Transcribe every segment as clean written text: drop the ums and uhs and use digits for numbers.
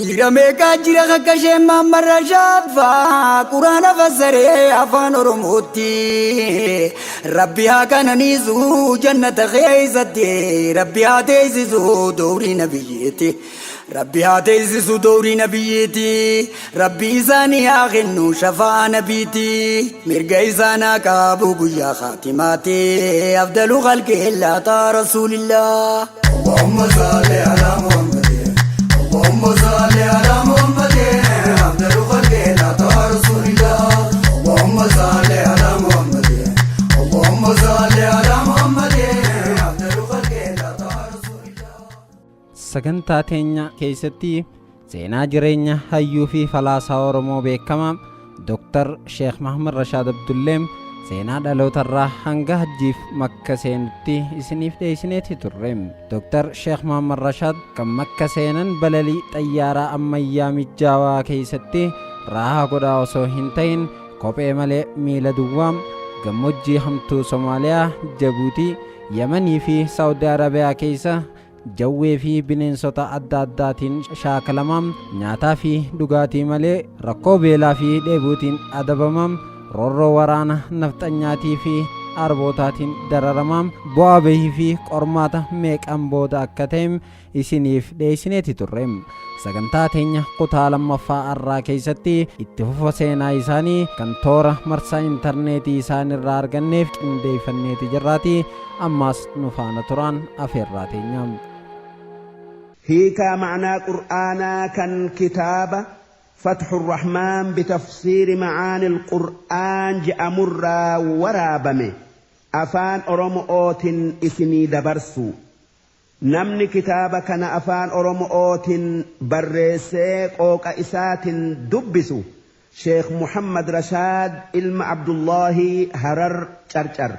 Dhiira meeqaa jira akka isheen Mahammad Rashaad faa Quraana fassaree afaan Oromootti. Rabbi haa qananiisu jannata keessatti, Rabbi haa teessisu dowrii nabiyyiitti. Rabbi haa teessisu dowrii nabiyyiitti. Rabbi isaanii haa kennu shafaa nabiitti. Mirga isaan haa qabu guyyaa khaatimaatti. Afdalu khalqillaa taa rasuulillah. Allahumma salli ala Muhammad. Allahumma salli ala Muhammad. Afdalu khalqillaa taa rasuulillah. Allahumma salli ala Muhammad. Allahumma salli ala Muhammad. Afdalu khalqillaa taa rasuulillah. Sagantaa teenya keessatti seenaa jireenya hayyuu fi falaasaa Oromoo beekamaa Dr. Sheekh Mahammad Rashaad Abdulleem seenaa dhalootarraa hanga hajjiif Makka seenutti isiniif dhiyeessineeti turre. Dr. Sheekh Mahammad Rashaad kan Makka seenan balalii xayyaaraa ammayyaa mijaawaa keessatti raahaa godhaa osoo hin ta'in kophee malee miila duwwaa gammoojjii hamtuu Somaaliyaa, Jabuutii, Yamanii fi Saawudi Arabiyaa keessa jawwee fi bineensota adda addaatiin shaakalamaa, nyaataa fi dhugaatii malee rakkoo beelaa fi dheebuutiin adabamaa, roorroo waraana nafxanyaatii fi arbootaatiin dararamaa, bu'aa bahii fi qormaata meeqan booda akka ta'e isiniif dhiyeessineeti turre. Sagantaa teenya kutaa lammaffaa har'aa keessatti itti fufa seenaa isaanii kan toora marsaa intarneetii isaan irraa arganneef qindeeffanneeti jirraati. Ammaas nu faana turaan afeerraa teenya. Hiikaa ma'naa Qur'aanaa kan kitaaba Fatxu Rahmaan bitafsiiri ma'aanil Qur'aan je'amurraa waraabame afaan Oromo'ootin isinii dabarsuu. Namni kitaaba kana afaan Oromo'ootin barreessee qooqa isaatin dubbisu Sheekh Muhammad Rashaad ilma Abdullaahii Harar Carcar.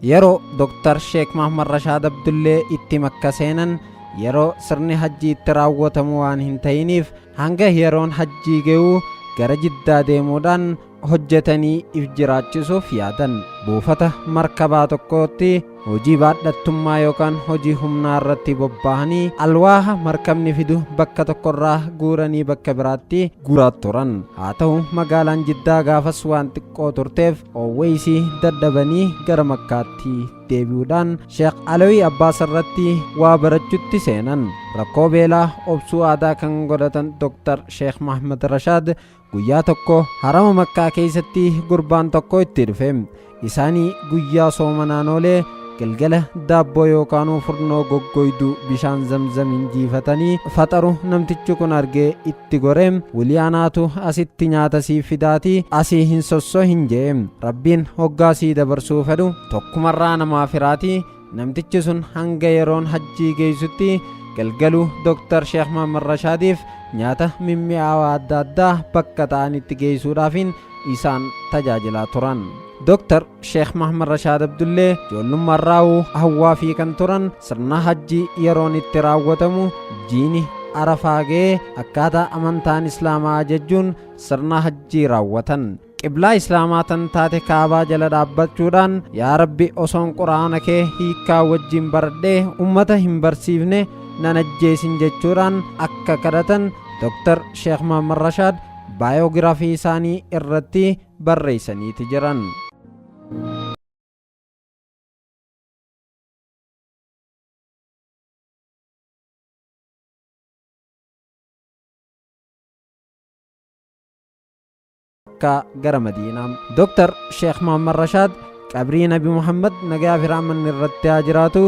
Yeroo Dr. Sheek Mahammad Rashaad Abdullee itti Makka seenan yeroo sirni hajjii itti raawwatamu waan hin ta'iniif hanga yeroon hajjii ga'u gara Jiddaa deemuudhaan hojjetanii if jiraachisuuf yaadan. Buufata markabaa tokkotti hojii baadhattummaa yookaan hojii humnaa irratti bobba'anii alwaaha markabni fidu bakka tokkorraa guuranii bakka biraatti guuraa turan. Haa ta'u magaalaan Jiddaa gaafas waan xiqqoo turteef oowweysii dadhabanii gara Makkaatti deebi'uudhaan Sheekh Alawii Abbaas irratti waa barachutti seenan. Rakkoo beelaa obsuu aadaa kan godhatan Dr. Sheekh Mahmad Rashaad guyyaa tokko harama Makkaa keessatti gurbaan tokko itti dhufe. Isaanii guyyaa soomanaan oolee galgala daabboo yookaanuu furnoo goggoyduu bishaan zamzamiin jiifatanii faxaru namtichi kun argee itti gore. Wiliyaanaatu asitti nyaata siif fidaatii asii hin sossohin je'e. Rabbiin hoggaa sii dabarsuu fedhu tokkumarraa namaa firaatii. Namtichi sun hanga yeroon hajjii geessutti galgaluu Dr. Sheekh Mahammad Rashaadiif nyaata mimmi'aawaa adda addaa bakka ta'anitti geessuudhaafiin isaan tajaajilaa turan. Dr. Sheekh Mahammad Rashaad Abdullee ijoollummaarraa'uu hawwaa fi kan turan sirna hajjii yeroon itti raawwatamu jiini Arafaa ga'ee akkaataa amantaan Islaamaa ajajuun sirna hajjii raawwatan. Qiblaa Islaamaa tan taate Kaabaa jala dhaabbachuudhaan yaa Rabbi osoon Qur'aana kee hiikkaa wajjin baradhee ummata hin barsiifne nan ajjeesin jechuudhaan akka kadhatan Dr. Sheekh Muhammad Rashaad baayogiraafii isaanii irratti barreessaniiti jiran. Makkaa gara Madiinaa. Dr. Sheekh Muhammad Rashaad qabrii Nabi Muhammad nagaa fi rahmanni irratti haa jiraatu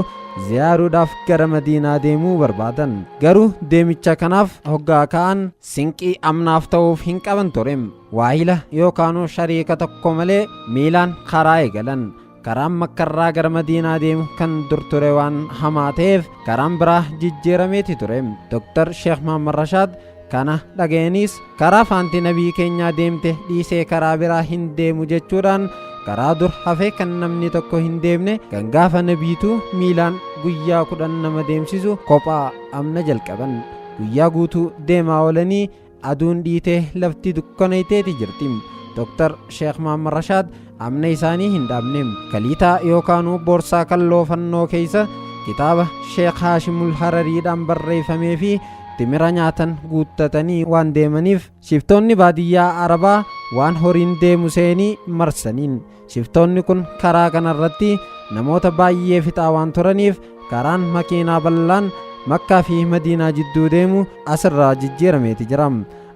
ziyaaruudhaaf gara Madiinaa deemuu barbaadan. Garuu deemicha kanaaf hoggaa ka'an sinqii amnaaf ta'uuf hin qaban ture. Waahila yookaanuu shariika tokko malee miilaan karaa eegalan. Karaan Makkarraa gara Madiinaa deemu kan dur ture waan hamaa ta'eef karaan biraa jijjiirameeti ture. Dr. Sheekh Muhammad Rashaad kana dhaga'aniis karaa faanti nabii keenyaa deemte dhiisee karaa biraa hin deemu jechuudhaan karaa dur hafe kan namni tokko hin deemne kan gaafa nabiitu miilaan guyyaa 10 nama deemsisu kophaa amna jalqaban. Guyyaa guutuu deemaa oolanii aduun dhiitee lafti dukkanayteeti jirti. Dr. Sheekh Muhammad Rashaad amna isaanii hin dhaabne. Kaliitaa yookaanuu boorsaa kalloo fannoo keessa kitaaba Sheekh Haashimul Harariidhaan barreeffamee fi Timira nyaatan guuttatanii waan deemaniif shiftoonni baadiyyaa Arabaa waan horiin deemu seenii marsaniin. Shiftoonni kun karaa kanarratti namoota baay'ee fixaa waan turaniif karaan makiinaa bal'aan Makkaa fi Madiinaa jidduu deemu asirraa jijjiirameeti jira.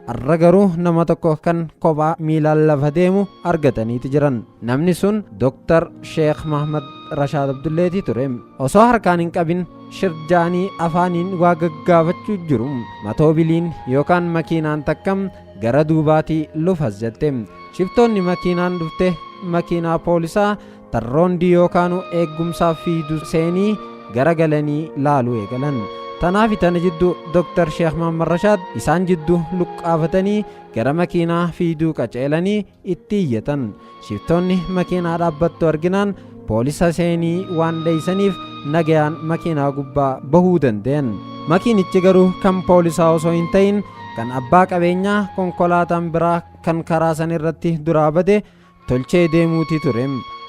Arra garuu nama tokko kan kophaa miilaan lafa deemu argataniiti jiran. Namni sun Dr. Sheekh Mahmad Rashaad Abdulleetii ture. Osoo harkaan hin qabin shirjaanii afaaniin waa gaggaafachuu jiru. Matoobiliin yookaan makiinaan takkam gara duubaatii lufas jette. Shiftoonni makiinaan dhufte makiinaa poolisaa tarroondii yookaan eeggumsaaf fiidu seenii gara galanii laaluu eegalan. Tanaaf tana jidduu Dr. Sheekh Mahammad Rashaad isaan jidduu luqqaafatanii gara makiinaa fiiduu qaceelanii itti iyyatan. Shiftoonni makiinaa dhaabbattu arginaan poolisa seenii waan dheeysaniif nagayaan makiinaa gubbaa bahuu danda'an. Makiinichi garuu kan poolisaa osoo hin ta'in kan abbaa qabeenyaa konkolaataan biraa kan karaa san irratti duraa bade tolchee deemuuti ture.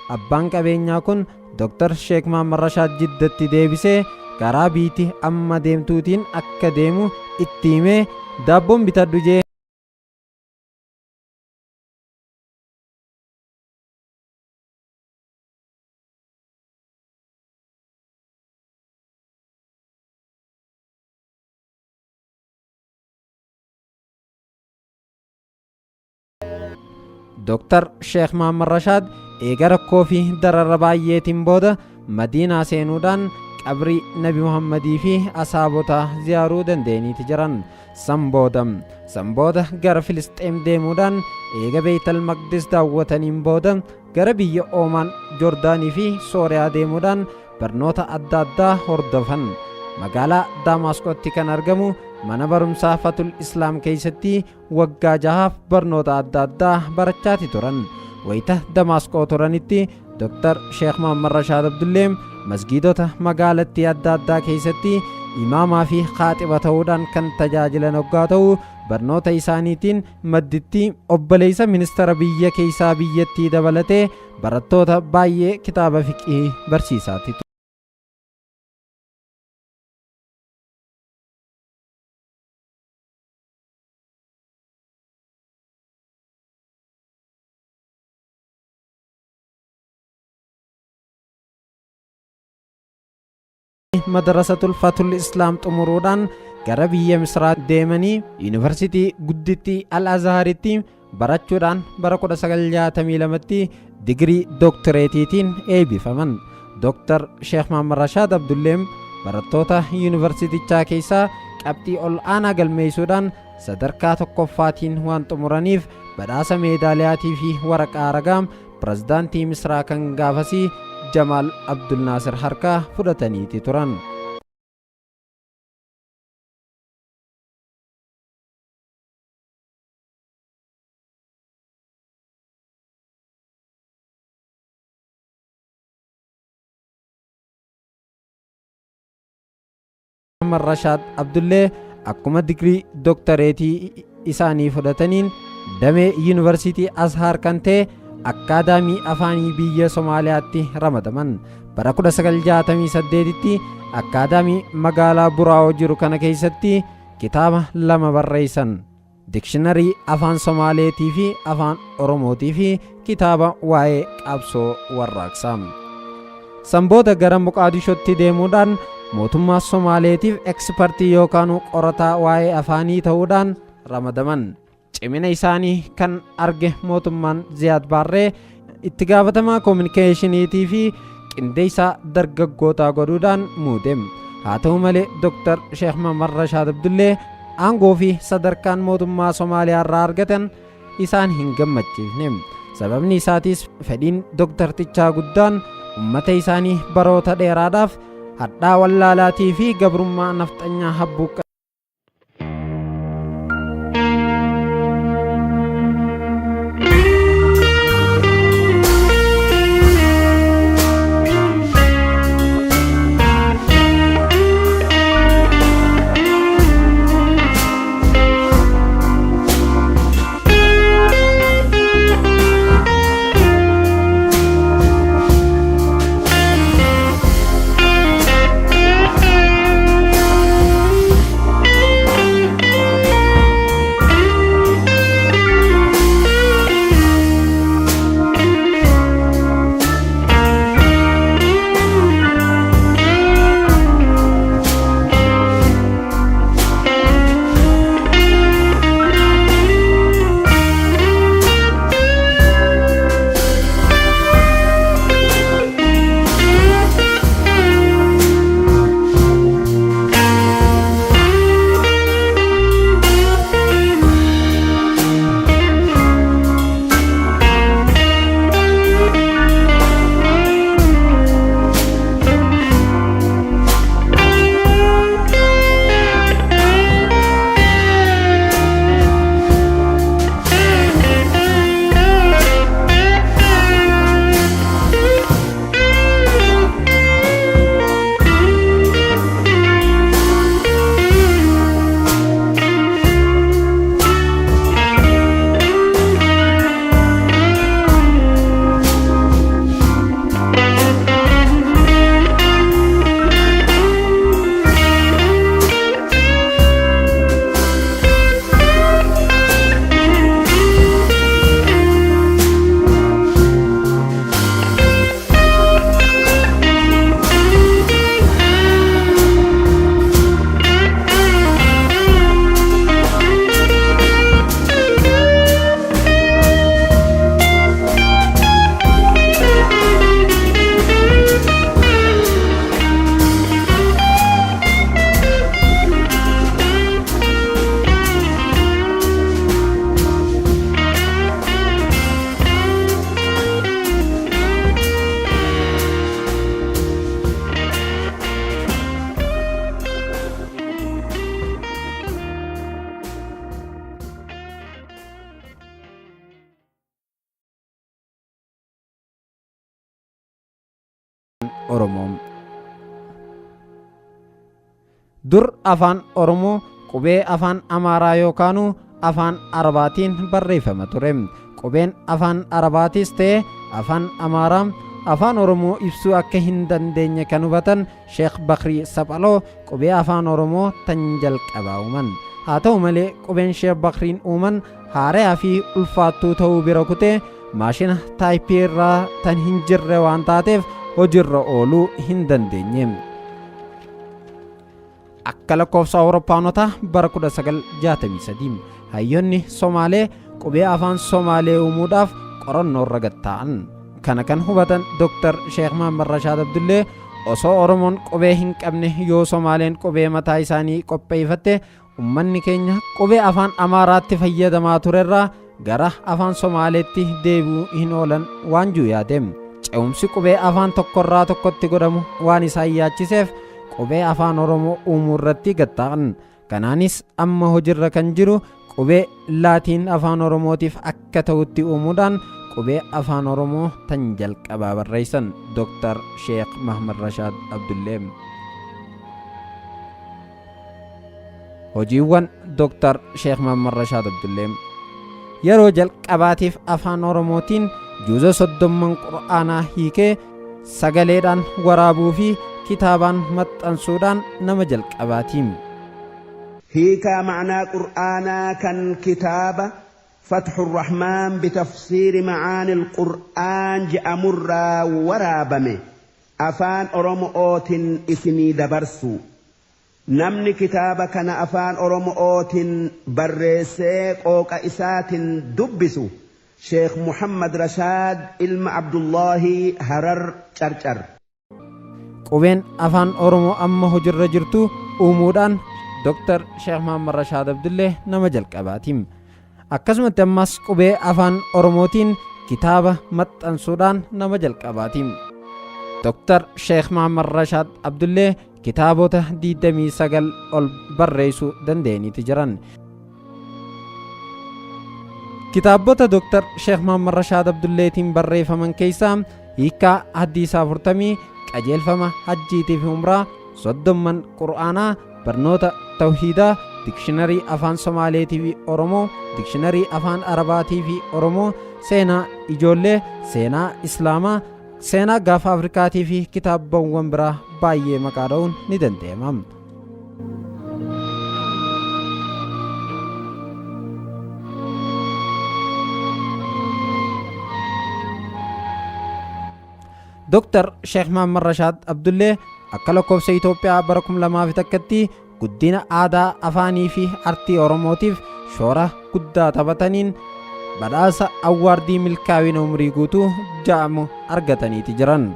Abbaan qabeenyaa kun Dr. Sheek Mahammad Rashaad Jiddatti deebisee karaa biiti amma deemtuutiin akka deemu itti himee daabboon bitadhu jee Dr. Sheekh Mahammad Rashaad eega rakkoo fi darara baay'eetiin booda Madiinaa seenuudhaan qabrii Nabi Muhammadii fi asaabota ziyaaruu danda'aniiti jiran. San booda gara Filisxeem deemuudhaan eega Beeytal Maqdis daawwataniin booda gara biyya Oomaan, Joordaanii fi Sooriyaa deemuudhaan barnoota adda addaa hordofan. Magaalaa Daamaasqootti kan argamu mana barumsaa Fatul Islaam keessatti waggaa 6f barnoota adda addaa barachaati turan. Wayita Damaasqoo turanitti Dr. Sheekh Mahammad Rashaad Abdullee masgiidota magaalattii adda addaa keessatti imaamaa fi khaaxiba ta'uudhaan kan tajaajilan hoggaa ta'u, barnoota isaaniitiin madditti obboleessa ministeera biyya keessaa biyyattii dabalatee barattoota baay'ee kitaaba fiqii barsiisaati. Madrasatul Fatul Islaam xumuruudhaan gara biyya Misraa deemanii Yuunivarsiitii guddittii Al Azharitti barachuudhaan bara 1962tti digirii dooktireetiitiin eebbifaman. Dooktar Sheekh Mahammad Rashaad Abdulleem barattoota yuunivarsiitichaa keessaa qabxii ol aanaa galmeessuudhaan sadarkaa tokkoffaatiin waan xumuraniif badhaasa meedaaliyaatii fi waraqaa ragaa pirezidaantii Misraa kan gaafasii Jamaal Abdul Naasir harkaa fudhataniiti turan. Muhammad Rashaad Abdullee akkuma digirii dooktareetii isaanii fudhataniin damee Yuunivarsiitii Azhaar kan ta'e Akkaadaamii Afaanii biyya Somaaliyaatti ramadaman. Bara 1968tti akkaadaamii magaalaa Buraa'oo jiru kana keessatti kitaaba lama barreessan. Dikshiinarii afaan Somaaleetii fi afaan Oromootii fi kitaaba waa'ee qabsoo warraaqsaa. Sanboota gara Moqaadishootti deemuudhaan mootummaa Somaaleetiif ekspertii yookaan qorataa waa'ee afaanii ta'uudhaan ramadaman. Cimina isaanii kan arge mootummaan Ziyaad Baarree itti gaafatamaa koominikeeshiniitii fi qindeessaa dargaggootaa godhuudhaan muude. Haa ta'u malee, Dr. Sheekh Mahammad Rashaad Abdullee aangoo fi sadarkaan mootummaa Somaaliyaa irraa argatan isaan hin gammachiifne. Sababni isaatiis fedhiin dooktartichaa guddaan ummata isaanii baroota dheeraadhaaf hadhaa wallaalaatii fi gabrummaa nafxanyaa habbuuqqa Oromoo. Dur Afaan Oromoo qubee Afaan Amaaraa yookaanuu Afaan Arabaatiin barreeffama ture. Qubeen Afaan Arabaatis ta'e Afaan Amaaraa Afaan Oromoo ibsuu akka hin dandeenye kan hubatan Sheekh Bakrii Saphaloo qubee Afaan Oromoo tan jalqabaa uuman. Haa ta'u malee qubeen Sheekh Bakriin uuman haarayaa fi ulfaattuu ta'uu bira kutee maashina taayippii irraa tan hin jirre waan taateef hojirra ooluu hin dandeenye. Akka lakkoofsa Awurooppaanotaa bara 1963 hayyoonni Somaalee qubee afaan Somaalee uumuudhaaf qorannoo irra gad taa'an. Kana kan hubatan Dr. Sheekh Mahammad Rashaad Abdullee osoo Oromoon qubee hin qabne yoo Somaaleen qubee mataa isaanii qopheeffatte ummanni keenya qubee afaan Amaaraatti fayyadamaa turerraa gara afaan Somaaleetti deebi'uu hin oolan waan jiru yaade. Ce'umsi qubee afaan tokkorraa tokkotti godhamu waan isaan yaachiseef qubee afaan Oromoo uumuu irratti gad taa'an. Kanaanis amma hojirra kan jiru qubee Laatiin afaan Oromootiif akka ta'utti uumuudhaan qubee afaan Oromoo tan jalqabaa barreessan Dr. Sheekh Mahmad Rashaad Abdullee. Hojiiwwan Dr. Sheekh Mahmad Rashaad Abdullee yeroo jalqabaatiif afaan Oromootiin juuza soddomman Qur'aanaa hiikee sagaleedhaan waraabuu fi kitaabaan maxxansuudhaan nama jalqabaati. Hiikaa ma'naa Qur'aanaa kan kitaaba Fathu Rahmaan bitafsiiri ma'aanil Qur'aan je'amurraa waraabame afaan Oromo'ootin isinii dabarsuu. Namni kitaaba kana afaan Oromo'ootin barreessee qooqa isaatin dubbisu Sheekh Muhammad Rashaad ilma Abdullaahii Harar Carcar. Qubeen afaan Oromoo amma hojirra jirtu uumuudhaan Dr. Sheekh Muhammad Rashaad Abdullee nama jalqabaati. Akkasumatti ammas qubee afaan Oromootiin kitaaba maxxansuudhaan nama jalqabaati. Dr. Sheekh Muhammad Rashaad Abdullee kitaabota 29 ol barreessuu danda'aniiti jiran. Kitaabota Dr. Sheekh Muhammad Rashaad Abdulleetiin barreeffaman keessaa hiikkaa hadiisa 40, qajeelfama hajjiitii fi umraa, soddomman Qur'aanaa, barnoota tawhiidaa, dikshiinarii afaan Somaaleetii fi Oromoo, dikshiinarii afaan Arabaatii fi Oromoo, seenaa ijoollee, seenaa Islaamaa, seenaa gaafa Afrikaatii fi kitaabawwan biraa baay'ee maqaa dha'uun ni danda'ama. Dr. Sheekh Mahammad Rashaad Abdullee akka lakkoofsa Itoophiyaa bara 2001tti guddina aadaa, afaanii fi artii Oromootiif shoora guddaa taphataniin badhaasa awwaardii milkaa'ina umrii guutuu ja'amu argataniiti jiran.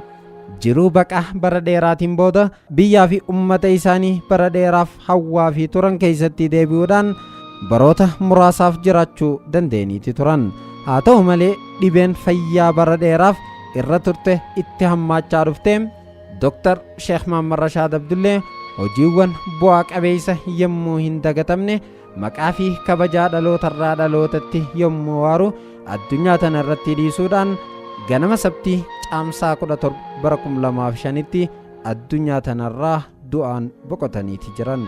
Jiruu baqa bara dheeraatiin booda biyyaa fi ummata isaanii bara dheeraaf hawwaa fi turan keessatti deebi'uudhaan baroota muraasaaf jiraachuu danda'aniiti turan. Haa ta'u malee dhibeen fayyaa bara dheeraaf irra turte itti hammaachaa dhuftee Dr. Sheekh Mahammad Rashaad Abdullee hojiiwwan bu'aa qabeessa yommuu hin dagatamne maqaa fi kabajaa dhalootarraa dhalootatti yommuu waaru addunyaa tana irratti dhiisuudhaan ganama sabtii caamsaa 17 bara 2005tti addunyaa tanarraa du'aan boqotaniiti jiran.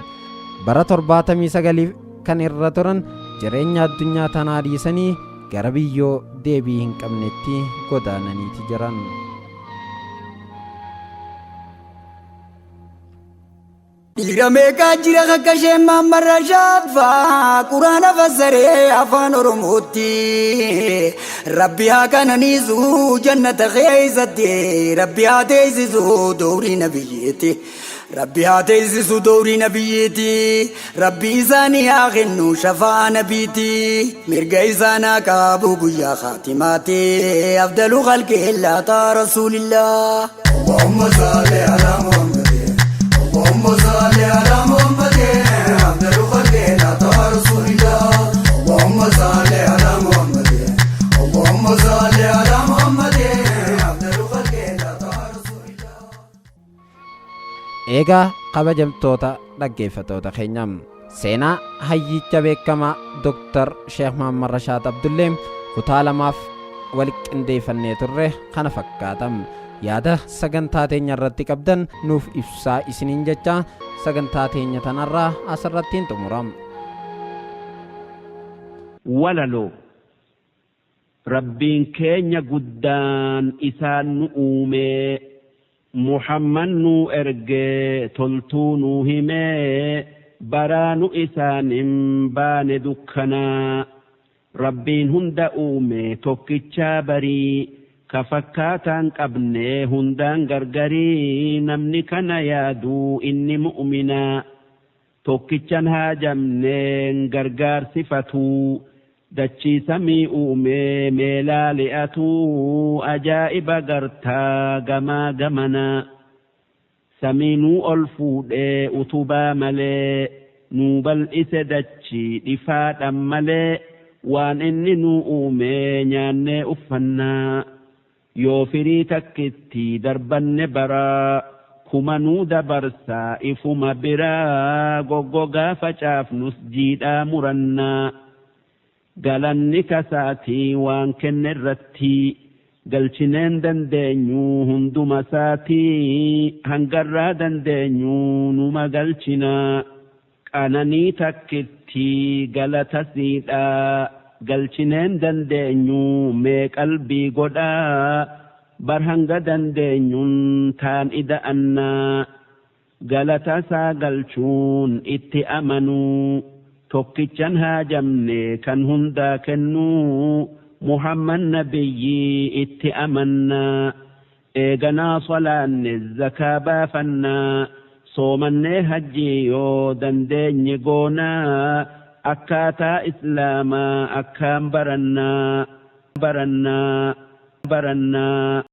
Bara 79 kan irra turan jireenya addunyaa tanaa dhiisanii gara biyyoo deebii hin qabnetti godaananiiti jiran. Dhiira meeqaa jira akka isheen Mahammad Rashaad faa Quraana fassaree afaan Oromootti Rabbi haa qananiisu jannata keessatti Rabbi haa teessisu dowrii nabiyyiitti Rabbi haa teessisu dowrii nabiyyiitti Rabbi isaanii haa kennu shafaa nabiitti mirga isaan haa qabu guyyaa khaatimaatti afdalu khalqillaa taa rasuulillah. Allahumma salli ala Muhammad Allahumma salli ala Muhammad afdalu khalqillaa taa rasuulillah. Allahumma salli ala Muhammad Allahumma salli ala Muhammad afdalu khalqillaa taa rasuulillah. Eegaa kabajamtoota dhaggeeffatoota keenya seenaa hayyicha beekamaa Dr. Sheekh Mahammad Rashaad Abdullee kutaa lamaaf wal qindeeffannee turre kana fakkaata. Yaada sagantaa teenya irratti qabdan nuuf ibsaa isiniin jecha sagantaa teenya tanarraa asirrattiin xumura. Walaloo Rabbiin keenya guddaan isaan nu uumee Muhammad nuu ergee toltuu nuu himee baraa nu isaan hin baane dukkanaa Rabbiin hunda uume tokkichaa barii ka fakkaataan qabne hundaan gargarii namni kana yaaduu inni mu'minaa tokkichan haajamneen gargaarsifatuu dachii samii uumee meelaa li'atuu ajaa'iba gartaa gamaa gamanaa samii nuu ol fuudhee utubaa malee nuu bal'ise dachii dhifaadhan malee waan inni nuu uumee nyaannee uffannaa yoo firii takkitti darbanne baraa kuma nuu dabarsaa ifuma biraa goggogaa facaafnus jiidhaa murannaa galanni kasaatii waan kenne irratti galchineen dandeenyu hunduma isaatii hangarraa dandeenyu numa galchinaa qananii takkitti galata siidhaa galchineen dandeenyu mee qalbii godhaa bar hanga dandeenyuun taan ida'annaa galata isaa galchuun itti amanuu tokkichan haajamne kan hundaa kennuu Muhammad nabiyyii itti amannaa eeganaa salaanne zakaa baafannaa soomannee hajjii yoo dandeenye goonaa akkaataa islaamaa akkaan barannaa barannaa barannaa.